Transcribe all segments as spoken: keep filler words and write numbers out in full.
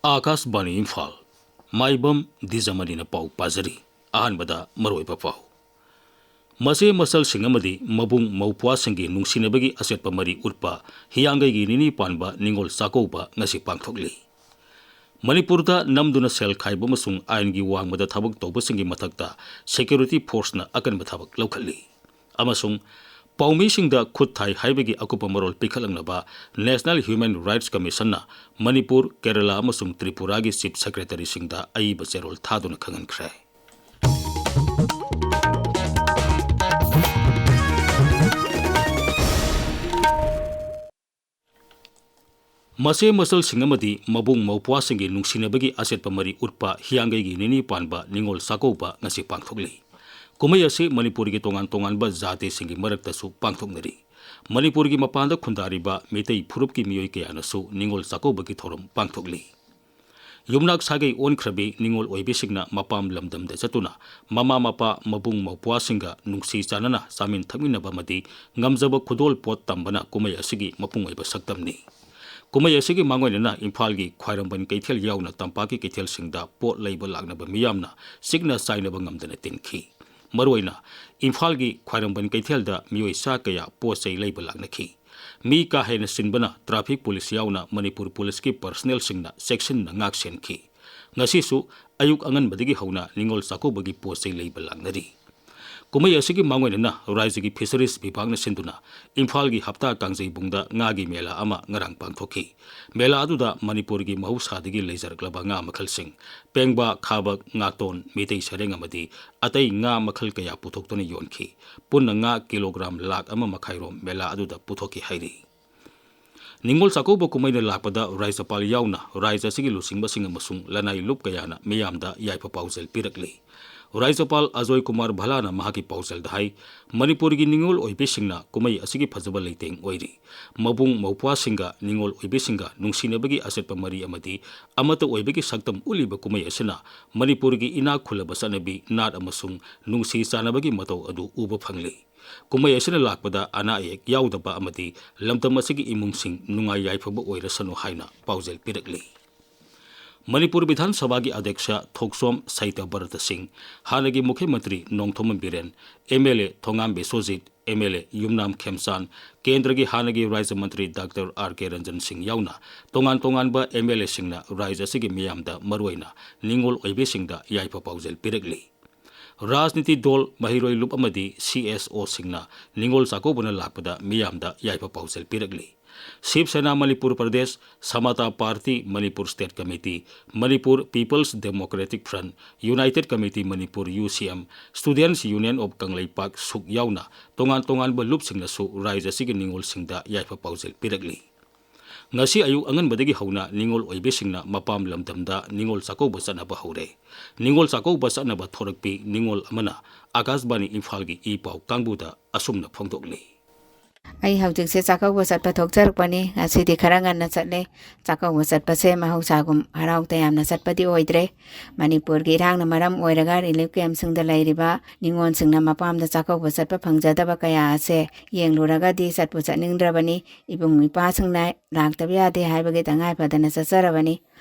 ꯑꯥꯀꯥꯁꯕꯥꯅꯤ ꯏꯝꯐꯥꯜ꯫ ꯃꯥꯏꯕꯝ ꯗꯤꯖꯃꯅꯤꯅ ꯄꯥꯎ ꯄꯥꯖꯔꯤ꯫ ꯑꯍꯥꯟꯕꯗ ꯃꯔꯨꯑꯣꯏꯕ ꯄꯥꯎ꯫ ꯃꯆꯦ ꯃꯆꯜꯁꯤꯡ ꯑꯃꯗꯤ ꯃꯕꯨꯡ ꯃꯧꯄ꯭ꯋꯥꯁꯤꯡꯒꯤ ꯅꯨꯡꯁꯤꯅꯕꯒꯤ ꯑꯆꯦꯠꯄ ꯃꯔꯤ ꯎꯠꯄ ꯍꯤꯌꯥꯡꯒꯩꯒꯤ ꯅꯤꯅꯤ ꯄꯥꯟꯕ ꯅꯤꯉꯣꯜ ꯆꯥꯛꯀꯧꯕ ꯉꯁꯤ ꯄꯥꯡꯊꯣꯛꯂꯤ꯫ ꯃꯅꯤꯄꯨꯔꯗ ꯅꯝꯗꯨꯅ ꯁꯦꯜ ꯈꯥꯏꯕ ꯑꯃꯁꯨꯡ ꯑꯥꯏꯟꯒꯤ ꯋꯥꯡꯃꯗ ꯊꯕꯛ ꯇꯧꯕꯁꯤꯡꯒꯤ ꯃꯊꯛꯇ ꯁꯦꯀ꯭ꯌꯨꯔꯤꯇꯤ ꯐꯣꯔꯁꯅ ꯑꯀꯟꯕ ꯊꯕꯛ ꯂꯧꯈꯠꯂꯤ꯫ ꯑꯃꯁꯨꯡ ꯄꯥꯎꯃꯤꯁꯤꯡꯗ ꯈꯨꯠ ꯊꯥꯏ ꯍꯥꯏꯕꯒꯤ ꯑꯀꯨꯞꯄ ꯃꯔꯣꯜ ꯄꯤꯈꯠꯂꯛꯅꯕ National Human Rights Commissionꯅ Manipur, Kerala ꯑꯃꯁꯨꯡ ꯇ꯭ꯔꯤꯄꯨꯔꯥꯒꯤ Chief Secretaryꯁꯤꯡꯗ ꯑꯏꯕ ꯆꯦꯔꯣꯜ ꯊꯥꯗꯨꯅ ꯈꯪꯍꯟꯈ꯭ꯔꯦ꯫ ꯃꯆꯦ ꯃꯆꯜꯁꯤꯡ ꯑꯃꯗꯤ ꯃꯕꯨꯡ ꯃꯧꯄ꯭ꯋꯥꯁꯤꯡꯒꯤ ꯅꯨꯡꯁꯤꯅꯕꯒꯤ ꯑꯆꯦꯠꯄ ꯃꯔꯤ ꯎꯠꯄ ꯍꯤꯌꯥꯡꯒꯩꯒꯤ ꯅꯤꯅꯤ ꯄꯥꯟꯕ ꯅꯤꯉꯣꯜ ꯆꯥꯛꯀꯧꯕ ꯉꯁꯤ ꯄꯥꯡꯊꯣꯛꯂꯤ꯫ ꯀꯨꯝꯍꯩ ꯑꯁꯤ ꯃꯅꯤꯄꯨꯔꯒꯤ ꯇꯣꯉꯥꯟ ꯇꯣꯉꯥꯟꯕ ꯖꯥꯇꯤꯁꯤꯡꯒꯤ ꯃꯔꯛꯇꯁꯨ ꯄꯥꯡꯊꯣꯛꯅꯔꯤ꯫ ꯃꯅꯤꯄꯨꯔꯒꯤ ꯃꯄꯥꯟꯗ ꯈꯨꯟꯗꯥꯔꯤꯕ ꯃꯤꯇꯩ ꯐꯨꯔꯨꯞꯀꯤ ꯃꯤꯑꯣꯏ ꯀꯌꯥꯅꯁꯨ ꯅꯤꯉꯣꯜ ꯆꯥꯛꯀꯧꯕꯒꯤ ꯊꯧꯔꯝ ꯄꯥꯡꯊꯣꯛꯂꯤ꯫ ꯌꯨꯝꯅꯥꯛ ꯁꯥꯒꯩ ꯑꯣꯟꯈ꯭ꯔꯕꯤ ꯅꯤꯉꯣꯜ ꯑꯣꯏꯕꯤꯁꯤꯡꯅ ꯃꯄꯥꯝ ꯂꯝꯗꯝꯗ ꯆꯠꯇꯨꯅ ꯃꯃꯥ ꯃꯄꯥ, ꯃꯕꯨꯡ ꯃꯧꯄ꯭ꯋꯥꯁꯤꯡꯒ ꯅꯨꯡꯁꯤ ꯆꯥꯟꯅꯅ ꯆꯥꯃꯤꯟ ꯊꯛꯃꯤꯟꯅꯕ ꯑꯃꯗꯤ ꯉꯝꯖꯕ ꯈꯨꯗꯣꯜ ꯄꯣꯠ ꯇꯝꯕꯅ ꯀꯨꯝꯍꯩ ꯑꯁꯤꯒꯤ ꯃꯄꯨꯡ ꯑꯣꯏꯕ ꯁꯛꯇꯝꯅꯤ꯫ ꯀꯨꯝꯍꯩ ꯑꯁꯤꯒꯤ ꯃꯥꯡꯑꯣꯏꯅꯅ ꯏꯝꯐꯥꯜꯒꯤ ꯈ꯭ꯋꯥꯏꯔꯝꯕꯟ ꯀꯩꯊꯦꯜ ꯌꯥꯎꯅ ꯇꯝꯄꯥꯛꯀꯤ ꯀꯩꯊꯦꯜꯁꯤꯡꯗ ꯄꯣꯠ ꯂꯩꯕ ꯂꯥꯛꯅꯕ ꯃꯤꯌꯥꯝꯅ ꯆꯤꯛꯅ ꯆꯥꯏꯅꯕ ꯉꯝꯗꯅ ꯇꯤꯟꯈꯤ꯫ ꯃꯔꯨꯑꯣꯏꯅ ꯏꯝꯐꯥꯜꯒꯤ ꯈ꯭ꯋꯥꯏꯔꯝꯕꯟ ꯀꯩꯊꯦꯜꯗ ꯃꯤꯑꯣꯏ ꯆꯥ ꯀꯌꯥ ꯄꯣꯠ ꯆꯩ ꯂꯩꯕ ꯂꯥꯛꯅꯈꯤ꯫ ꯃꯤ ꯀꯥ ꯍꯦꯟꯅ ꯆꯤꯟꯕꯅ traffic police ꯌꯥꯎꯅ ꯃꯅꯤꯄꯨꯔ policeꯀꯤ personnelꯁꯤꯡꯅ ꯆꯦꯛꯁꯤꯟꯅ ꯉꯥꯛ ꯁꯦꯟꯈꯤ꯫ ꯉꯁꯤꯁꯨ ꯑꯌꯨꯛ ꯑꯉꯟꯕꯗꯒꯤ ꯍꯧꯅ ꯅꯤꯉꯣꯜ ꯆꯥꯛꯀꯧꯕꯒꯤ ꯄꯣꯠ ꯆꯩ ꯂꯩꯕ ꯂꯥꯛꯅꯔꯤ꯫ ꯀꯨꯝꯍꯩ ꯑꯁꯤꯒꯤ ꯃꯥꯡꯑꯣꯏꯅꯅ ꯔꯥꯏꯖꯒꯤ Fisheries ꯕꯤꯚꯥꯒꯅ ꯁꯤꯟꯗꯨꯅ ꯏꯝꯐꯥꯜꯒꯤ ꯍꯞꯇꯥ ꯀꯥꯡꯖꯩꯕꯨꯡꯗ ꯉꯥꯒꯤ ꯃꯦꯂꯥ ꯑꯃ ꯉꯔꯥꯡ ꯄꯥꯡꯊꯣꯛꯈꯤ꯫ ꯃꯦꯂꯥ ꯑꯗꯨꯗ ꯃꯅꯤꯄꯨꯔꯒꯤ ꯃꯍꯧꯁꯥꯗꯒꯤ ꯂꯩꯖꯔꯛꯂꯕ ꯉꯥ ꯃꯈꯜꯁꯤꯡ, ꯄꯦꯡꯕꯥ, ꯈꯥꯕꯛ, ꯉꯥꯇꯣꯟ, ꯃꯤꯇꯩ ꯁꯔꯦꯡ ꯑꯃꯗꯤ ꯑꯇꯩ ꯉꯥ ꯃꯈꯜ ꯀꯌꯥ ꯄꯨꯊꯣꯛꯇꯨꯅ ꯌꯣꯟꯈꯤ꯫ ꯄꯨꯟꯅ ꯉꯥ ꯀꯤꯂꯣꯒ꯭ꯔꯥꯝ ꯂꯥꯈ ꯑꯃ ꯃꯈꯥꯏꯔꯣꯝ ꯃꯦꯂꯥ ꯑꯗꯨꯗ ꯄꯨꯊꯣꯛꯈꯤ ꯍꯥꯏꯔꯤ꯫ ꯅꯤꯉꯣꯜ ꯆꯥꯛꯀꯧꯕ ꯀꯨꯝꯍꯩꯅ ꯂꯥꯛꯄꯗ ꯔꯥꯖ꯭ꯌꯄꯥꯜ ꯌꯥꯎꯅ ꯔꯥꯖ꯭ꯌ ꯑꯁꯤꯒꯤ ꯂꯨꯆꯤꯡꯕꯁꯤꯡ ꯑꯃꯁꯨꯡ ꯂꯅꯥꯏ ꯂꯨꯞ ꯀꯌꯥꯅ ꯃꯤꯌꯥꯝꯗ ꯌꯥꯏꯐ ꯄꯥꯎꯖꯦꯜ ꯄꯤꯔꯛꯂꯤ꯫ ꯔꯥꯖ꯭ꯌꯄꯥꯜ ꯑꯖꯣꯏ ꯀꯨꯃꯥꯔ ꯚꯜꯂꯥꯅ ꯃꯍꯥꯛꯀꯤ ꯄꯥꯎꯖꯦꯜꯗ ꯍꯥꯏ, ꯃꯅꯤꯄꯨꯔꯒꯤ ꯅꯤꯉꯣꯜ ꯑꯣꯏꯕꯤꯁꯤꯡꯅ ꯀꯨꯝꯍꯩ ꯑꯁꯤꯒꯤ ꯐꯖꯕ ꯂꯩꯇꯦꯡ ꯑꯣꯏꯔꯤ꯫ ꯃꯕꯨꯡ ꯃꯧꯄ꯭ꯋꯥꯁꯤꯡꯒ ꯅꯤꯉꯣꯜ ꯑꯣꯏꯕꯤꯁꯤꯡꯒ ꯅꯨꯡꯁꯤꯅꯕꯒꯤ ꯑꯆꯦꯠꯄ ꯃꯔꯤ ꯑꯃꯗꯤ ꯑꯃꯠꯇ ꯑꯣꯏꯕꯒꯤ ꯁꯛꯇꯝ ꯎꯠꯂꯤꯕ ꯀꯨꯝꯍꯩ ꯑꯁꯤꯅ ꯃꯅꯤꯄꯨꯔꯒꯤ ꯏꯅꯥꯛ ꯈꯨꯜꯂꯕ ꯆꯠꯅꯕꯤ, ꯅꯥꯠ ꯑꯃꯁꯨꯡ ꯅꯨꯡꯁꯤ ꯆꯥꯟꯅꯕꯒꯤ ꯃꯇꯧ ꯑꯗꯨ ꯎꯕ ꯐꯪꯂꯤ꯫ ꯀꯨꯝꯍꯩ ꯑꯁꯤꯅ ꯂꯥꯛꯄꯗ ꯑꯅꯥ ꯑꯌꯦꯛ ꯌꯥꯎꯗꯕ ꯑꯃꯗꯤ ꯂꯝꯗꯝ ꯑꯁꯤꯒꯤ ꯏꯃꯨꯡꯁꯤꯡ ꯅꯨꯡꯉꯥꯏ ꯌꯥꯏꯐꯕ ꯑꯣꯏꯔꯁꯅꯨ ꯍꯥꯏꯅ ꯄꯥꯎꯖꯦꯜ ꯄꯤꯔꯛꯂꯤ꯫ ꯃꯅꯤꯄꯨꯔ ꯕꯤꯙꯥꯟ ꯁꯚꯥꯒꯤ ꯑꯗ꯭ꯌꯛꯁ ꯊꯣꯛꯆꯣꯝ ꯁꯩꯇ ꯚꯔꯇ ꯁꯤꯡ, ꯍꯥꯟꯅꯒꯤ ꯃꯨꯈ꯭ꯌ ꯃꯟꯇ꯭ꯔꯤ Nongthombam Biren, M L A Thongam Biswajit, M L A Yumnam Khemchand, ꯀꯦꯟꯗ꯭ꯔꯒꯤ ꯍꯥꯟꯅꯒꯤ ꯔꯥꯖ꯭ꯌ ꯃꯟꯇ꯭ꯔꯤ ꯗꯥꯛꯇꯔ ꯑꯥꯔ ꯀꯦ ꯔꯟꯖꯟ ꯁꯤꯡ ꯌꯥꯎꯅ ꯇꯣꯉꯥꯟ ꯇꯣꯉꯥꯟꯕ ꯑꯦꯝ ꯑꯦꯜ ꯑꯦꯁꯤꯡꯅ ꯔꯥꯖ꯭ꯌ ꯑꯁꯤꯒꯤ ꯃꯤꯌꯥꯝꯗ, ꯃꯔꯨꯑꯣꯏꯅ ꯅꯤꯉꯣꯜ ꯑꯣꯏꯕꯤꯁꯤꯡꯗ ꯌꯥꯏꯐ ꯄꯥꯎꯖꯦꯜ ꯄꯤꯔꯛꯂꯤ꯫ ꯔꯥꯖꯅꯤꯇꯤ ꯗꯣꯜ, ꯃꯍꯩꯔꯣꯏ ꯂꯨꯞ ꯑꯃꯗꯤ ꯁꯤ ꯑꯦꯁ ꯑꯣꯁꯤꯡꯅ ꯅꯤꯉꯣꯜ ꯆꯥꯛꯀꯧꯕꯅ ꯂꯥꯛꯄꯗ ꯃꯤꯌꯥꯝꯗ ꯌꯥꯏꯐ ꯄꯥꯎꯖꯦꯜ ꯄꯤꯔꯛꯂꯤ꯫ Shiv Sena Manipur Pradesh, Samata party Manipur state committee, Manipur people's democratic front, united committee Manipur, U C M, students union of Kangleipak ꯁꯨꯛ ꯌꯥꯎꯅ ꯇꯣꯉꯥꯟ ꯇꯣꯉꯥꯟꯕ ꯂꯨꯞꯁꯤꯡꯅꯁꯨ ꯔꯥꯖ꯭ꯌ ꯑꯁꯤꯒꯤ ꯅꯤꯉꯣꯜꯁꯤꯡꯗ ꯌꯥꯏꯐ ꯄꯥꯎꯖꯦꯜ ꯄꯤꯔꯛꯂꯤ꯫ ꯉꯁꯤ ꯑꯌꯨꯛ ꯑꯉꯟꯕꯗꯒꯤ ꯍꯧꯅ ꯅꯤꯉꯣꯜ ꯑꯣꯏꯕꯤꯁꯤꯡꯅ ꯃꯄꯥꯝ ꯂꯝꯗꯝꯗ ꯅꯤꯉꯣꯜ ꯆꯥꯛꯀꯧꯕ ꯆꯠꯅꯕ ꯍꯧꯔꯦ꯫ ꯅꯤꯉꯣꯜ ꯆꯥꯛꯀꯧꯕ ꯆꯠꯅꯕ ꯊꯣꯔꯛꯄꯤ ꯅꯤꯉꯣꯜ ꯑꯃꯅ ꯑꯀꯥꯁꯕꯥꯅꯤ ꯏꯝꯐꯥꯜꯒꯤ ꯏ ꯄꯥꯎ ꯀꯥꯡꯕꯨꯗ ꯑꯁꯨꯝꯅ ꯐꯣꯡꯗꯣꯛꯂꯤ꯫ ꯑꯩ ꯍꯧꯖꯤꯛꯁꯦ ꯆꯥꯛꯀꯧꯕ ꯆꯠꯄ ꯊꯣꯛꯆꯔꯛꯄꯅꯤ꯫ ꯉꯁꯤꯗꯤ ꯈꯔ ꯉꯟꯅ ꯆꯠꯂꯦ꯫ ꯆꯥꯛꯀꯧꯕ ꯆꯠꯄꯁꯦ ꯃꯍꯧꯁꯥꯒꯨꯝ ꯍꯔꯥꯎ ꯇꯌꯥꯝꯅ ꯆꯠꯄꯗꯤ ꯑꯣꯏꯗ꯭ꯔꯦ꯫ ꯃꯅꯤꯄꯨꯔꯒꯤ ꯏꯔꯥꯡꯅ ꯃꯔꯝ ꯑꯣꯏꯔꯒ ꯔꯤꯂꯤꯐ ꯀꯦꯝꯞꯁꯤꯡꯗ ꯂꯩꯔꯤꯕ ꯅꯤꯉꯣꯜꯁꯤꯡꯅ ꯃꯄꯥꯝꯗ ꯆꯥꯛꯀꯧꯕ ꯆꯠꯄ ꯐꯪꯖꯗꯕ ꯀꯌꯥ ꯑꯁꯦ ꯌꯦꯡꯂꯨꯔꯒꯗꯤ ꯆꯠꯄꯨ ꯆꯠꯅꯤꯡꯗ꯭ꯔꯕꯅꯤ꯫ ꯏꯕꯨꯡ ꯏꯄ꯭ꯋꯥꯁꯤꯡꯅ ꯂꯥꯛꯇꯕ ꯌꯥꯗꯦ ꯍꯥꯏꯕꯒꯤ ꯇꯉꯥꯏ ꯐꯗꯅ ꯆꯠꯆꯔꯕꯅꯤ꯫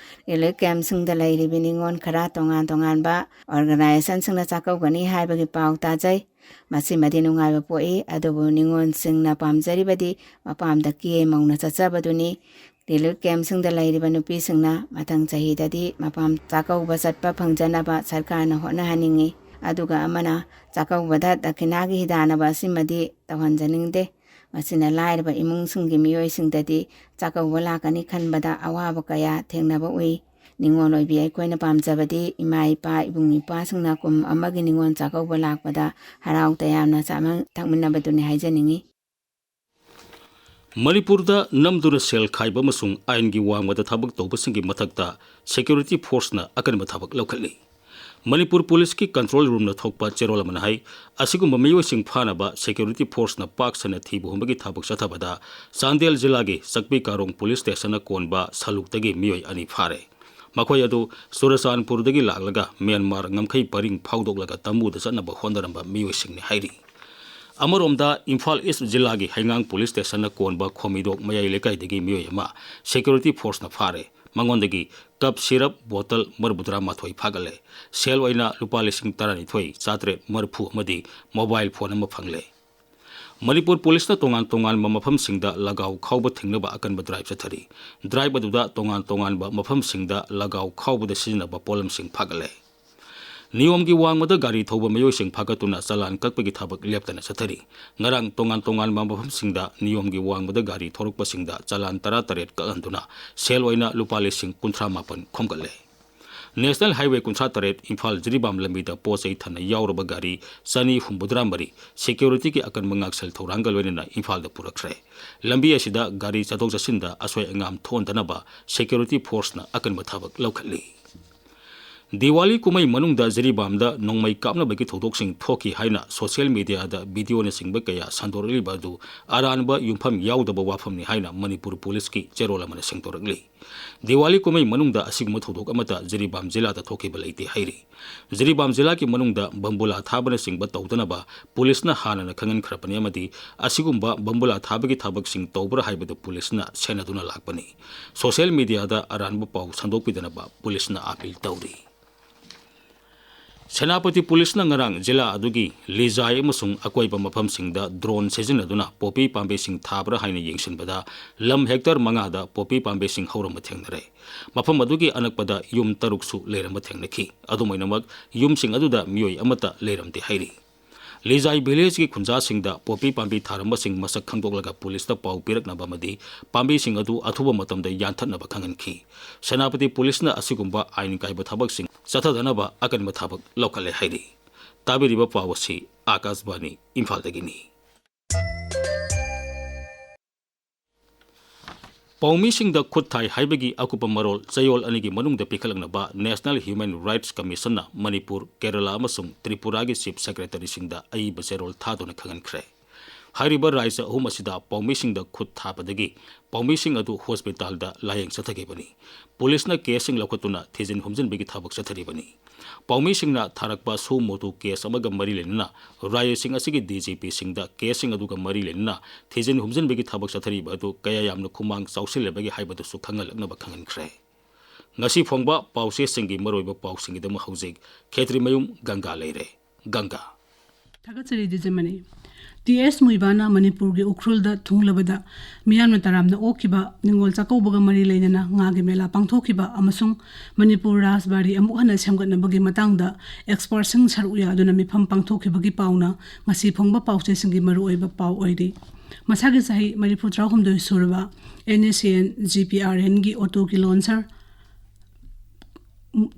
ꯔꯤꯂꯤꯐ ꯀꯦꯝꯞꯁꯤꯡꯗ ꯂꯩꯔꯤꯕ ꯅꯤꯉꯣꯜ ꯈꯔ ꯇꯣꯉꯥꯟ ꯇꯣꯉꯥꯟꯕ ꯑꯣꯔꯒꯅꯥꯏꯖꯦꯁꯟꯁꯤꯡꯅ ꯆꯥꯛꯀꯧꯒꯅꯤ ꯍꯥꯏꯕꯒꯤ ꯄꯥꯎ ꯇꯥꯖꯩ꯫ ꯃꯁꯤꯃꯗꯤ ꯅꯨꯡꯉꯥꯏꯕ ꯄꯣꯛꯏ, ꯑꯗꯨꯕꯨ ꯅꯤꯉꯣꯜꯁꯤꯡꯅ ꯄꯥꯝꯖꯔꯤꯕꯗꯤ ꯃꯄꯥꯝꯗ ꯀꯦ ꯃꯧꯅ ꯆꯠꯆꯕꯗꯨꯅꯤ꯫ ꯔꯤꯂꯤꯐ ꯀꯦꯝꯞꯁꯤꯡꯗ ꯂꯩꯔꯤꯕ ꯅꯨꯄꯤꯁꯤꯡꯅ ꯃꯊꯪ ꯆꯍꯤꯗꯗꯤ ꯃꯄꯥꯝ ꯆꯥꯛꯀꯧꯕ ꯆꯠꯄ ꯐꯪꯖꯅꯕ ꯁꯔꯀꯥꯔꯅ ꯍꯣꯠꯅꯍꯟꯅꯤꯡꯏ꯫ ꯑꯗꯨꯒ ꯑꯃꯅ ꯆꯥꯛꯀꯧꯕꯗ ꯗꯈꯤꯅꯥꯒꯤ ꯍꯤꯗꯥꯟꯅꯕ ꯑꯁꯤꯃꯗꯤ ꯇꯧꯍꯟꯖꯅꯤꯡꯗꯦ꯫ ꯃꯁꯤꯅ ꯂꯥꯏꯔꯕ ꯏꯃꯨꯡꯁꯤꯡꯒꯤ ꯃꯤꯑꯣꯏꯁꯤꯡꯗꯗꯤ ꯆꯥꯛꯀꯧꯕ ꯂꯥꯛꯀꯅꯤ ꯈꯟꯕꯗ ꯑꯋꯥꯕ ꯀꯌꯥ ꯊꯦꯡꯅꯕ ꯎꯏ꯫ ꯅꯤꯉꯣꯜ ꯑꯣꯏꯕꯤ ꯑꯩꯈꯣꯏꯅ ꯄꯥꯝꯖꯕꯗꯤ ꯏꯃꯥ ꯏꯄꯥ, ꯏꯕꯨꯡ ꯏꯄ꯭ꯋꯥꯁꯤꯡꯅ ꯀꯨꯝ ꯑꯃꯒꯤ ꯅꯤꯉꯣꯜ ꯆꯥꯛꯀꯧꯕ ꯂꯥꯛꯄꯗ ꯍꯔꯥꯎ ꯇꯌꯥꯝꯅ ꯆꯥꯃꯤꯟ ꯊꯛꯃꯤꯟꯅꯕꯗꯨꯅꯤ ꯍꯥꯏꯖꯅꯤꯡꯏ꯫ ꯃꯅꯤꯄꯨꯔꯗ ꯅꯝꯗꯨꯅ ꯁꯦꯜ ꯈꯥꯏꯕ ꯑꯃꯁꯨꯡ ꯑꯥꯏꯟꯒꯤ ꯋꯥꯡꯃꯗ ꯊꯕꯛ ꯇꯧꯕꯁꯤꯡꯒꯤ ꯃꯊꯛꯇ ꯁꯦꯀ꯭ꯌꯨꯔꯤꯇꯤ ꯐꯣꯔꯁꯅ ꯑꯀꯟꯕ ꯊꯕꯛ ꯂꯧꯈꯠꯂꯤ꯫ ꯃꯅꯤꯄꯨꯔ ꯄꯨꯂꯤꯁꯀꯤ ꯀꯟꯇ꯭ꯔꯣꯜ ꯔꯨꯝꯅ ꯊꯣꯛꯄ ꯆꯦꯔꯣꯜ ꯑꯃꯅ ꯍꯥꯏ, ꯑꯁꯤꯒꯨꯝꯕ ꯃꯤꯑꯣꯏꯁꯤꯡ ꯐꯥꯅꯕ ꯁꯦꯀ꯭ꯌꯨꯔꯤꯇꯤ ꯐꯣꯔꯁꯅ ꯄꯥꯛ ꯁꯟꯅ ꯊꯤꯕ ꯍꯨꯝꯕꯒꯤ ꯊꯕꯛ ꯆꯠꯊꯕꯗ ꯆꯥꯟꯗꯦꯜ ꯖꯤꯂꯥꯒꯤ ꯆꯛꯄꯤ ꯀꯥꯔꯣꯡ ꯄꯨꯂꯤꯁ ꯁ꯭ꯇꯦꯁꯟꯅ ꯀꯣꯟꯕ ꯁꯂꯨꯛꯇꯒꯤ ꯃꯤꯑꯣꯏ ꯑꯅꯤ ꯐꯥꯔꯦ꯫ ꯃꯈꯣꯏ ꯑꯗꯨ ꯆꯨꯔꯆꯥꯟꯄꯨꯔꯗꯒꯤ ꯂꯥꯛꯂꯒ ꯃ꯭ꯌꯥꯟꯃꯥꯔ ꯉꯝꯈꯩ ꯄꯔꯤꯡ ꯐꯥꯎꯗꯣꯛꯂꯒ ꯇꯝꯕꯨꯗ ꯆꯠꯅꯕ ꯍꯣꯠꯅꯔꯝꯕ ꯃꯤꯑꯣꯏꯁꯤꯡꯅꯤ ꯍꯥꯏꯔꯤ꯫ ꯑꯃꯔꯣꯝꯗ, ꯏꯝꯐꯥꯜ ꯏꯁ꯭ꯠ ꯖꯤꯂꯥꯒꯤ ꯍꯩꯉꯥꯡ ꯄꯨꯂꯤꯁ ꯁ꯭ꯇꯦꯁꯟꯅ ꯀꯣꯟꯕ ꯈꯣꯃꯤꯗꯣꯛ ꯃꯌꯥꯏ ꯂꯩꯀꯥꯏꯗꯒꯤ ꯃꯤꯑꯣꯏ ꯑꯃ ꯁꯦꯀ꯭ꯌꯨꯔꯤꯇꯤ ꯐꯣꯔꯁꯅ ꯐꯥꯔꯦ꯫ ꯃꯉꯣꯟꯗꯒꯤ ꯀꯞ ꯁꯤꯔꯞ ꯕꯣꯇꯜ ꯃꯔꯤꯐꯨꯇꯔꯥ ꯃꯥꯊꯣꯏ ꯐꯥꯒꯠꯂꯦ꯫ ꯁꯦꯜ ꯑꯣꯏꯅ ꯂꯨꯄꯥ ꯂꯤꯁꯤꯡ ꯇꯔꯥꯅꯤꯊꯣꯏ ꯆꯥꯇ꯭ꯔꯦꯠ ꯃꯔꯤꯐꯨ ꯑꯃꯗꯤ ꯃꯣꯕꯥꯏꯜ ꯐꯣꯟ ꯑꯃ ꯐꯪꯂꯦ꯫ ꯃꯅꯤꯄꯨꯔ ꯄꯨꯂꯤꯁꯅ ꯇꯣꯉꯥꯟ ꯇꯣꯉꯥꯟꯕ ꯃꯐꯝꯁꯤꯡꯗ ꯂꯒꯥꯎ ꯈꯥꯎꯕ ꯊꯤꯡꯅꯕ ꯑꯀꯟꯕ ꯗ꯭ꯔꯥꯏꯕ ꯆꯠꯊꯔꯤ꯫ ꯗ꯭ꯔꯥꯏꯕ ꯑꯗꯨꯗ ꯇꯣꯉꯥꯟ ꯇꯣꯉꯥꯟꯕ ꯃꯐꯝꯁꯤꯡꯗ ꯂꯒꯥꯎ ꯈꯥꯎꯕꯗ ꯁꯤꯖꯤꯟꯅꯕ ꯄꯣꯠꯂꯝꯁꯤꯡ ꯐꯥꯒꯠꯂꯦ꯫ ꯅꯤꯌꯣꯝꯒꯤ ꯋꯥꯡꯃꯗ ꯒꯥꯔꯤ ꯊꯧꯕ ꯃꯤꯑꯣꯏꯁꯤꯡ ꯐꯥꯒꯠꯇꯨꯅ ꯆꯂꯥꯟ ꯀꯛꯄꯒꯤ ꯊꯕꯛ ꯂꯦꯞꯇꯅ ꯆꯠꯊꯔꯤ꯫ ꯉꯔꯥꯡ ꯇꯣꯉꯥꯟ ꯇꯣꯉꯥꯟꯕ ꯃꯐꯝꯁꯤꯡꯗ ꯅꯤꯌꯣꯝꯒꯤ ꯋꯥꯡꯃꯗ ꯒꯥꯔꯤ ꯊꯧꯔꯛꯄꯁꯤꯡꯗ ꯆꯂꯥꯟ ꯇꯔꯥꯇꯔꯦꯠ ꯀꯛꯍꯟꯗꯨꯅ ꯁꯦꯜ ꯑꯣꯏꯅ ꯂꯨꯄꯥ ꯂꯤꯁꯤꯡ ꯀꯨꯟꯊ꯭ꯔꯥ ꯃꯥꯄꯟ ꯈꯣꯝꯒꯠꯂꯦ꯫ ꯅꯦꯁꯅꯦꯜ ꯍꯥꯏꯋꯦ ꯀꯨꯟꯊ꯭ꯔꯥ ꯇꯔꯦꯠ ꯏꯝꯐꯥꯜ ꯖꯤꯔꯤꯕꯥꯝ ꯂꯝꯕꯤꯗ ꯄꯣꯠ ꯆꯩ ꯊꯟꯅ ꯌꯥꯎꯔꯕ ꯒꯥꯔꯤ ꯆꯅꯤ ꯍꯨꯝꯐꯨꯇꯔꯥ ꯃꯔꯤ ꯁꯦꯀ꯭ꯌꯨꯔꯤꯇꯤꯒꯤ ꯑꯀꯟꯕ ꯉꯥꯛꯁꯦꯜ ꯊꯧꯔꯥꯡꯒ ꯂꯣꯏꯅꯅ ꯏꯝꯐꯥꯜꯗ ꯄꯨꯔꯛꯈ꯭ꯔꯦ꯫ ꯂꯝꯕꯤ ꯑꯁꯤꯗ ꯒꯥꯔꯤ ꯆꯠꯊꯣꯛ ꯆꯠꯁꯤꯟꯗ ꯑꯁꯣꯏ ꯑꯉꯥꯝ ꯊꯣꯛꯍꯟꯗꯅꯕ ꯁꯦꯀ꯭ꯌꯨꯔꯤꯇꯤ ꯐꯣꯔꯁꯅ ꯑꯀꯟꯕ ꯊꯕꯛ ꯂꯧꯈꯠꯂꯤ꯫ ꯗꯤꯋꯥꯂꯤ ꯀꯨꯝꯍꯩ ꯃꯅꯨꯡꯗ ꯖꯤꯔꯤꯕꯥꯝꯗ ꯅꯣꯡꯃꯩ ꯀꯥꯞꯅꯕꯒꯤ ꯊꯧꯗꯣꯛꯁꯤꯡ ꯊꯣꯛꯈꯤ ꯍꯥꯏꯅ ꯁꯣꯁꯤꯌꯦꯜ ꯃꯤꯗꯤꯌꯥꯗ ꯚꯤꯗꯤꯑꯣꯅꯆꯤꯡꯕ ꯀꯌꯥ ꯁꯟꯗꯣꯔꯛꯂꯤꯕ ꯑꯗꯨ ꯑꯔꯥꯟꯕ ꯌꯨꯝꯐꯝ ꯌꯥꯎꯗꯕ ꯋꯥꯐꯝꯅꯤ ꯍꯥꯏꯅ ꯃꯅꯤꯄꯨꯔ ꯄꯨꯂꯤꯁꯀꯤ ꯆꯦꯔꯣꯜ ꯑꯃꯅ ꯁꯦꯡꯗꯣꯔꯛꯂꯤ꯫ ꯗꯤꯋꯥꯂꯤ ꯀꯨꯝꯍꯩ ꯃꯅꯨꯡꯗ ꯑꯁꯤꯒꯨꯝꯕ ꯊꯧꯗꯣꯛ ꯑꯃꯠꯇ ꯖꯤꯔꯤꯕꯥꯝ ꯖꯤꯂꯥꯗ ꯊꯣꯛꯈꯤꯕ ꯂꯩꯇꯦ ꯍꯥꯏꯔꯤ꯫ ꯖꯤꯔꯤꯕꯥꯝ ꯖꯤꯂꯥꯒꯤ ꯃꯅꯨꯡꯗ ꯕꯝꯕꯨꯂꯥ ꯊꯥꯕꯅꯆꯤꯡꯕ ꯇꯧꯗꯅꯕ ꯄꯨꯂꯤꯁꯅ ꯍꯥꯟꯅꯅ ꯈꯪꯍꯟꯈ꯭ꯔꯕꯅꯤ ꯑꯃꯗꯤ ꯑꯁꯤꯒꯨꯝꯕ ꯕꯝꯕꯨꯂꯥ ꯊꯥꯕꯒꯤ ꯊꯕꯛꯁꯤꯡ ꯇꯧꯕ꯭ꯔꯥ ꯍꯥꯏꯕꯗꯨ ꯄꯨꯂꯤꯁꯅ ꯁꯦꯟꯅꯗꯨꯅ ꯂꯥꯛꯄꯅꯤ꯫ ꯁꯣꯁꯤꯌꯦꯜ ꯃꯤꯗꯤꯌꯥꯗ ꯑꯔꯥꯟꯕ ꯄꯥꯎ ꯁꯟꯗꯣꯛꯄꯤꯗꯅꯕ ꯄꯨꯂꯤꯁꯅ ꯑꯥꯄꯤꯜ ꯇꯧꯔꯤ꯫ ꯁꯦꯅꯥꯄꯇꯤ ꯄꯨꯂꯤꯁꯅ ꯉꯔꯥꯡ ꯖꯤꯂꯥ ꯑꯗꯨꯒꯤ ꯂꯤꯖꯥꯏ ꯑꯃꯁꯨꯡ ꯑꯀꯣꯏꯕ ꯃꯐꯝꯁꯤꯡꯗ ꯗ꯭ꯔꯣꯟ ꯁꯤꯖꯤꯟꯅꯗꯨꯅ ꯄꯣꯄꯤ ꯄꯥꯝꯕꯤꯁꯤꯡ ꯊꯥꯕ꯭ꯔꯥ ꯍꯥꯏꯅ ꯌꯦꯡꯁꯤꯟꯕꯗ ꯂꯝ ꯍꯦꯛꯇꯔ ꯃꯉꯥꯗ ꯄꯣꯄꯤ ꯄꯥꯝꯕꯤꯁꯤꯡ ꯍꯧꯔꯝꯕ ꯊꯦꯡꯅꯔꯦ꯫ ꯃꯐꯝ ꯑꯗꯨꯒꯤ ꯑꯅꯛꯄꯗ ꯌꯨꯝ ꯇꯔꯨꯛꯁꯨ ꯂꯩꯔꯝꯕ ꯊꯦꯡꯅꯈꯤ꯫ ꯑꯗꯨꯝ ꯑꯣꯏꯅꯃꯛ, ꯌꯨꯝꯁꯤꯡ ꯑꯗꯨꯗ ꯃꯤꯑꯣꯏ ꯑꯃꯠꯇ ꯂꯩꯔꯝꯗꯦ ꯍꯥꯏꯔꯤ꯫ ꯂꯤꯖꯥꯏ ꯚꯤꯂꯦꯖꯀꯤ ꯈꯨꯟꯖꯥꯁꯤꯡꯗ ꯄꯣꯄꯤ ꯄꯥꯝꯕꯤ ꯊꯥꯔꯝꯕꯁꯤꯡ ꯃꯁꯛ ꯈꯪꯗꯣꯛꯂꯒ ꯄꯨꯂꯤꯁꯇ ꯄꯥꯎ ꯄꯤꯔꯛꯅꯕ ꯑꯃꯗꯤ ꯄꯥꯝꯕꯤꯁꯤꯡ ꯑꯗꯨ ꯑꯊꯨꯕ ꯃꯇꯝꯗ ꯌꯥꯟꯊꯠꯅꯕ ꯈꯪꯍꯟꯈꯤ꯫ ꯁꯦꯅꯥꯄꯇꯤ ꯄꯨꯂꯤꯁꯅ ꯑꯁꯤꯒꯨꯝꯕ ꯑꯥꯏꯟ ꯀꯥꯏꯕ ꯊꯕꯛꯁꯤꯡ ꯆꯠꯊꯗꯅꯕ ꯑꯀꯟꯕ ꯊꯕꯛ ꯂꯧꯈꯠꯂꯦ ꯍꯥꯏꯔꯤ꯫ ꯇꯥꯕꯤꯔꯤꯕ ꯄꯥꯎ ꯑꯁꯤ ꯑꯥꯀꯥꯁꯕꯥꯅꯤ ꯏꯝꯐꯥꯜꯗꯒꯤꯅꯤ꯫ ꯄꯥꯎꯃꯤꯁꯤꯡꯗ ꯈꯨꯠ ꯊꯥꯏ ꯍꯥꯏꯕꯒꯤ ꯑꯀꯨꯞꯄ ꯃꯔꯣꯜ ꯆꯌꯣꯜ ꯑꯅꯤꯒꯤ ꯃꯅꯨꯡꯗ ꯄꯤꯈꯠꯂꯛꯅꯕ National Human Rights Commissionꯅ Manipur, Kerala ꯑꯃꯁꯨꯡ ꯇ꯭ꯔꯤꯄꯨꯔꯥꯒꯤ Chief Secretaryꯁꯤꯡꯗ ꯑꯏꯕ ꯆꯦꯔꯣꯜ ꯊꯥꯗꯨꯅ ꯈꯪꯍꯟꯈ꯭ꯔꯦ꯫ ꯍꯥꯏꯔꯤꯕ ꯔꯥꯖ꯭ꯌ ꯑꯍꯨꯝ ꯑꯁꯤꯗ ꯄꯥꯎꯃꯤꯁꯤꯡꯗ ꯈꯨꯠ ꯊꯥꯕꯗꯒꯤ ꯄꯥꯎꯃꯤꯁꯤꯡ ꯑꯗꯨ ꯍꯣꯁꯄꯤꯇꯥꯜꯗ ꯂꯥꯌꯦꯡ ꯆꯠꯊꯈꯤꯕꯅꯤ꯫ ꯄꯨꯂꯤꯁꯅ ꯀꯦꯁꯁꯤꯡ ꯂꯧꯈꯠꯇꯨꯅ ꯊꯤꯖꯤꯟ ꯍꯨꯝꯖꯤꯟꯕꯒꯤ ꯊꯕꯛ ꯆꯠꯊꯔꯤꯕꯅꯤ꯫ ꯄꯥꯎꯃꯤꯁꯤꯡꯅ ꯊꯥꯔꯛꯄ ꯁꯨ ꯃꯣꯇꯣ ꯀꯦꯁ ꯑꯃꯒ ꯃꯔꯤ ꯂꯩꯅꯅ ꯔꯥꯖ꯭ꯌꯁꯤꯡ ꯑꯁꯤꯒꯤ ꯗꯤ ꯖꯤ ꯄꯤꯁꯤꯡꯗ ꯀꯦꯁꯁꯤꯡ ꯑꯗꯨꯒ ꯃꯔꯤ ꯂꯩꯅꯅ ꯊꯤꯖꯤꯟ ꯍꯨꯝꯖꯤꯟꯕꯒꯤ ꯊꯕꯛ ꯆꯠꯊꯔꯤꯕ ꯑꯗꯨ ꯀꯌꯥ ꯌꯥꯝꯅ ꯈꯨꯃꯥꯡ ꯆꯥꯎꯁꯤꯜꯂꯕꯒꯦ ꯍꯥꯏꯕꯗꯨꯁꯨ ꯈꯪꯍꯜꯂꯛꯅꯕ ꯈꯪꯍꯟꯈ꯭ꯔꯦ꯫ ꯉꯁꯤ ꯐꯣꯡꯕ ꯄꯥꯎꯆꯦꯁꯤꯡꯒꯤ ꯃꯔꯨꯑꯣꯏꯕ ꯄꯥꯎꯁꯤꯡꯒꯤꯗꯃꯛ ꯍꯧꯖꯤꯛ ꯈꯦꯇ꯭ꯔꯤꯃꯌꯨꯝ ꯒꯪꯒꯥ ꯂꯩꯔꯦ꯫ ꯒꯪꯒꯥ꯫ ꯊꯥꯒꯠꯆꯔꯤ ꯗꯤꯖꯃꯅꯤ꯫ ꯇꯤ ꯑꯦꯁ ꯃꯨꯏꯕꯥꯅ ꯃꯅꯤꯄꯨꯔꯒꯤ ꯎꯈ꯭ꯔꯨꯜꯗ ꯊꯨꯡꯂꯕꯗ ꯃꯤꯌꯥꯝꯅ ꯇꯔꯥꯝꯅ ꯑꯣꯛꯈꯤꯕ ꯅꯤꯉꯣꯜ ꯆꯥꯛꯀꯧꯕꯒ ꯃꯔꯤ ꯂꯩꯅꯅ ꯉꯥꯒꯤ ꯃꯦꯂꯥ ꯄꯥꯡꯊꯣꯛꯈꯤꯕ ꯑꯃꯁꯨꯡ ꯃꯅꯤꯄꯨꯔ ꯔꯥꯖꯕꯥꯔꯤ ꯑꯃꯨꯛ ꯍꯟꯅ ꯁꯦꯝꯒꯠꯅꯕꯒꯤ ꯃꯇꯥꯡꯗ ꯑꯦꯛꯁꯄꯔꯠꯁꯤꯡ ꯁꯔꯨꯛ ꯌꯥꯗꯨꯅ ꯃꯤꯐꯝ ꯄꯥꯡꯊꯣꯛꯈꯤꯕꯒꯤ ꯄꯥꯎꯅ ꯉꯁꯤ ꯐꯣꯡꯕ ꯄꯥꯎꯆꯦꯁꯤꯡꯒꯤ ꯃꯔꯨꯑꯣꯏꯕ ꯄꯥꯎ ꯑꯣꯏꯔꯤ꯫ ꯃꯁꯥꯒꯤ ꯆꯍꯤ ꯃꯔꯤꯐꯨ ꯇꯔꯥꯍꯨꯝꯗꯣꯏ ꯁꯨꯔꯕ N S N G P R ꯑꯦꯟꯒꯤ ꯑꯣꯇꯣꯒꯤ ꯂꯣꯟꯁꯔ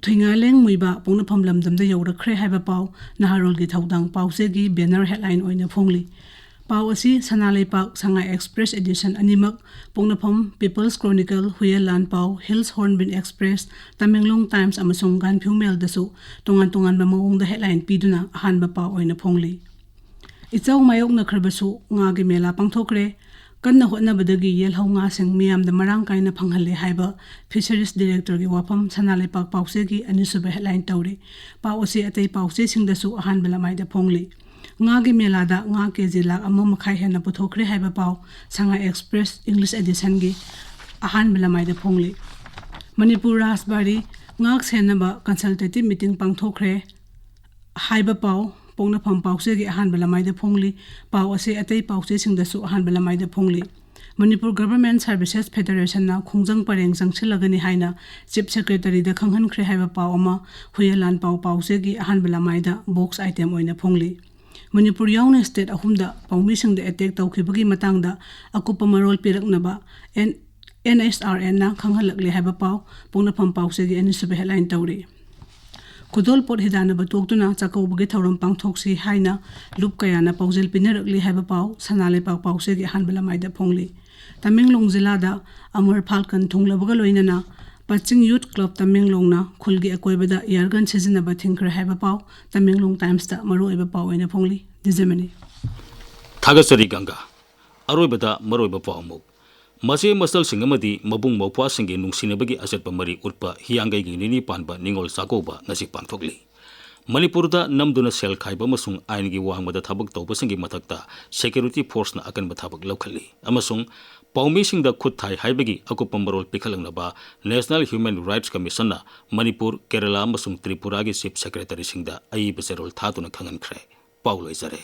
ꯊꯨꯏꯉꯥꯂꯦꯡ ꯃꯨꯏꯕ ꯄꯣꯛꯅꯐꯝ ꯂꯝꯗꯝꯗ ꯌꯧꯔꯛꯈ꯭ꯔꯦ ꯍꯥꯏꯕ ꯄꯥꯎ ꯅꯍꯥꯔꯣꯜꯒꯤ ꯊꯧꯗꯥꯡ ꯄꯥꯎꯆꯦꯒꯤ ꯕꯦꯅꯔ ꯍꯦꯗꯂꯥꯏꯟ ꯑꯣꯏꯅ ꯐꯣꯡꯂꯤ꯫ ꯄꯥꯎ ꯑꯁꯤ ꯁꯅꯥ ꯂꯩꯄꯥꯛ, ꯁꯉꯥꯏ ꯑꯦꯛꯁꯄ꯭ꯔꯦꯁ ꯑꯦꯗꯤꯁꯟ ꯑꯅꯤꯃꯛ, ꯄꯣꯛꯅꯐꯝ, people's chronicle, Huiyen Lanpao, hills hornbill express, Tamenglong times ꯑꯃꯁꯨꯡ ꯒꯥꯟꯐꯤꯎ ꯃꯦꯜꯗꯁꯨ ꯇꯣꯉꯥꯟ ꯇꯣꯉꯥꯟꯕ ꯃꯑꯣꯡꯗ ꯍꯦꯗꯂꯥꯏꯟ ꯄꯤꯗꯨꯅ ꯑꯍꯥꯟꯕ ꯄꯥꯎ ꯑꯣꯏꯅ ꯐꯣꯡꯂꯤ꯫ ꯏꯆꯥꯎ ꯃꯥꯌꯣꯛꯅꯈ꯭ꯔꯕꯁꯨ ꯉꯥꯒꯤ ꯃꯦꯂꯥ ꯄꯥꯡꯊꯣꯛꯈ꯭ꯔꯦ꯫ ꯀꯟꯅ ꯍꯣꯠꯅꯕꯗꯒꯤ ꯌꯦꯜꯍꯧ ꯉꯥꯁꯤꯡ ꯃꯤꯌꯥꯝꯗ ꯃꯔꯥꯡ ꯀꯥꯏꯅ ꯐꯪꯍꯜꯂꯦ ꯍꯥꯏꯕ ꯐꯤꯁꯔꯤꯁ ꯗꯤꯔꯦꯛꯇꯔꯒꯤ ꯋꯥꯐꯝ ꯁꯅꯥ ꯂꯩꯄꯥꯛ ꯄꯥꯎꯆꯦꯒꯤ ꯑꯅꯤꯁꯨꯕ ꯍꯦꯗꯂꯥꯏꯟ ꯇꯧꯔꯤ꯫ ꯄꯥꯎ ꯑꯁꯤ ꯑꯇꯩ ꯄꯥꯎꯆꯦꯁꯤꯡꯗꯁꯨ ꯑꯍꯥꯟꯕ ꯂꯃꯥꯏꯗ ꯐꯣꯡꯂꯤ꯫ ꯉꯥꯒꯤ ꯃꯦꯂꯥꯗ ꯉꯥ ꯀꯦꯖꯤ ꯂꯥꯈ ꯑꯃ ꯃꯈꯥꯏ ꯍꯦꯟꯅ ꯄꯨꯊꯣꯛꯈ꯭ꯔꯦ ꯍꯥꯏꯕ ꯄꯥꯎ ꯁꯉꯥꯏ ꯑꯦꯛꯁꯄ꯭ꯔꯦꯁ ꯏꯪꯂꯤꯁ ꯑꯦꯗꯤꯁꯟꯒꯤ ꯑꯍꯥꯟꯕ ꯂꯃꯥꯏꯗ ꯐꯣꯡꯂꯤ꯫ ꯃꯅꯤꯄꯨꯔ ꯔꯥꯖꯕꯥꯔꯤ ꯉꯥꯛ ꯁꯦꯟꯅꯕ ꯀꯟꯁꯜꯇꯦꯇꯤꯚ ꯃꯤꯇꯤꯡ ꯄꯥꯡꯊꯣꯛꯈ꯭ꯔꯦ ꯍꯥꯏꯕ ꯄꯥꯎ ꯄꯣꯛꯅꯐꯝ ꯄꯥꯎꯆꯦꯒꯤ ꯑꯍꯥꯟꯕ ꯂꯃꯥꯏꯗ ꯐꯣꯡꯂꯤ꯫ ꯄꯥꯎ ꯑꯁꯤ ꯑꯇꯩ ꯄꯥꯎꯆꯦꯁꯤꯡꯗꯁꯨ ꯑꯍꯥꯟꯕ ꯂꯃꯥꯏꯗ ꯐꯣꯡꯂꯤ꯫ ꯃꯅꯤꯄꯨꯔ ꯒꯚꯔꯟꯃꯦꯟꯠ ꯁꯔꯚꯤꯁꯦꯁ ꯐꯦꯗꯔꯦꯁꯟꯅ ꯈꯣꯡꯖꯪ ꯄꯔꯦꯡ ꯆꯪꯁꯤꯜꯂꯒꯅꯤ ꯍꯥꯏꯅ ꯆꯤꯐ ꯁꯦꯀ꯭ꯔꯦꯇꯔꯤꯗ ꯈꯪꯍꯟꯈ꯭ꯔꯦ ꯍꯥꯏꯕ ꯄꯥꯎ ꯑꯃ ꯍꯨꯌꯦꯟ ꯂꯥꯟꯄꯥꯎ ꯄꯥꯎꯆꯦꯒꯤ ꯑꯍꯥꯟꯕ ꯂꯃꯥꯏꯗ ꯕꯣꯛꯁ ꯑꯥꯏꯇꯦꯝ ꯑꯣꯏꯅ ꯐꯣꯡꯂꯤ꯫ ꯃꯅꯤꯄꯨꯔ ꯌꯥꯎꯅ ꯁ꯭ꯇꯦꯠ ꯑꯍꯨꯝꯗ ꯄꯥꯎꯃꯤꯁꯤꯡꯗ ꯑꯦꯇꯦꯛ ꯇꯧꯈꯤꯕꯒꯤ ꯃꯇꯥꯡꯗ ꯑꯀꯨꯞꯄ ꯃꯔꯣꯜ ꯄꯤꯔꯛꯅꯕ ꯑꯦꯟ ꯑꯦꯟ ꯑꯦꯁ ꯑꯥꯔ ꯑꯦꯟꯅ ꯈꯪꯍꯜꯂꯛꯂꯦ ꯍꯥꯏꯕ ꯄꯥꯎ ꯄꯣꯛꯅꯐꯝ ꯄꯥꯎꯆꯦꯒꯤ ꯑꯅꯤꯁꯨꯕ ꯍꯦꯗꯂꯥꯏꯟ ꯇꯧꯔꯤ꯫ ꯈꯨꯗꯣꯜꯄꯣꯠ ꯍꯤꯗꯥꯟꯅꯕ ꯇꯣꯛꯇꯨꯅ ꯆꯥꯛꯀꯧꯕꯒꯤ ꯊꯧꯔꯝ ꯄꯥꯡꯊꯣꯛꯁꯤ ꯍꯥꯏꯅ ꯂꯨꯞ ꯀꯌꯥꯅ ꯄꯥꯎꯖꯦꯜ ꯄꯤꯅꯔꯛꯂꯤ ꯍꯥꯏꯕ ꯄꯥꯎ ꯁꯅꯥ ꯂꯩꯄꯥꯛ ꯄꯥꯎꯆꯦꯒꯤ ꯑꯍꯥꯟꯕ ꯂꯃꯥꯏꯗ ꯐꯣꯡꯂꯤ꯫ ꯇꯃꯦꯡꯂꯣꯡ ꯖꯤꯂꯥꯗ ꯑꯃꯔ ꯐꯥꯜꯀꯟ ꯊꯨꯡꯂꯕꯒ ꯂꯣꯏꯅꯅ ꯄꯥꯆꯤꯡ ꯌꯨꯠ ꯀ꯭ꯂꯕ ꯇꯃꯦꯡꯂꯣꯡꯅ ꯈꯨꯜꯒꯤ ꯑꯀꯣꯏꯕꯗ ꯏꯌꯥꯔꯒꯟ ꯁꯤꯖꯤꯟꯅꯕ ꯊꯤꯡꯈ꯭ꯔꯦ ꯍꯥꯏꯕ ꯄꯥꯎ ꯇꯃꯦꯡꯂꯣꯡ ꯇꯥꯏꯝꯁꯇ ꯃꯔꯨꯑꯣꯏꯕ ꯄꯥꯎ ꯑꯣꯏꯅ ꯐꯣꯡꯂꯤ꯫ ꯗꯤꯖꯃꯅꯤ꯫ ꯊꯥꯒꯠꯆꯔꯤ ꯒꯪꯒꯥ꯫ ꯑꯔꯣꯏꯕꯗ ꯃꯔꯨꯑꯣꯏꯕ ꯄꯥꯎ ꯑꯃꯨꯛ꯫ ꯃꯆꯦ ꯃꯆꯜꯁꯤꯡ ꯑꯃꯗꯤ ꯃꯕꯨꯡ ꯃꯧꯄ꯭ꯋꯥꯁꯤꯡꯒꯤ ꯅꯨꯡꯁꯤꯅꯕꯒꯤ ꯑꯆꯦꯠꯄ ꯃꯔꯤ ꯎꯠꯄ ꯍꯤꯌꯥꯡꯒꯩꯒꯤ ꯅꯤꯅꯤ ꯄꯥꯟꯕ ꯅꯤꯉꯣꯜ ꯆꯥꯛꯀꯧꯕ ꯉꯁꯤ ꯄꯥꯡꯊꯣꯛꯂꯤ꯫ ꯃꯅꯤꯄꯨꯔꯗ ꯅꯝꯗꯨꯅ ꯁꯦꯜ ꯈꯥꯏꯕ ꯑꯃꯁꯨꯡ ꯑꯥꯏꯟꯒꯤ ꯋꯥꯡꯃꯗ ꯊꯕꯛ ꯇꯧꯕꯁꯤꯡꯒꯤ ꯃꯊꯛꯇ ꯁꯦꯀ꯭ꯌꯨꯔꯤꯇꯤ ꯐꯣꯔꯁꯅ ꯑꯀꯟꯕ ꯊꯕꯛ ꯂꯧꯈꯠꯂꯤ ꯑꯃꯁꯨꯡ ꯄꯥꯎꯃꯤꯁꯤꯡꯗ ꯈꯨꯠ ꯊꯥꯏ ꯍꯥꯏꯕꯒꯤ ꯑꯀꯨꯞꯄ ꯃꯔꯣꯜ ꯄꯤꯈꯠꯂꯛꯅꯕ National Human Rights Commissionꯅ Manipur, Kerala ꯑꯃꯁꯨꯡ ꯇ꯭ꯔꯤꯄꯨꯔꯥꯒꯤ ꯆꯤꯐ ꯁꯦꯀ꯭ꯔꯦꯇꯔꯤꯁꯤꯡꯗ ꯑꯏꯕ ꯆꯦꯔꯣꯜ ꯊꯥꯗꯨꯅ ꯈꯪꯍꯟꯈ꯭ꯔꯦ꯫ ꯄꯥꯎ ꯂꯣꯏꯖꯔꯦ꯫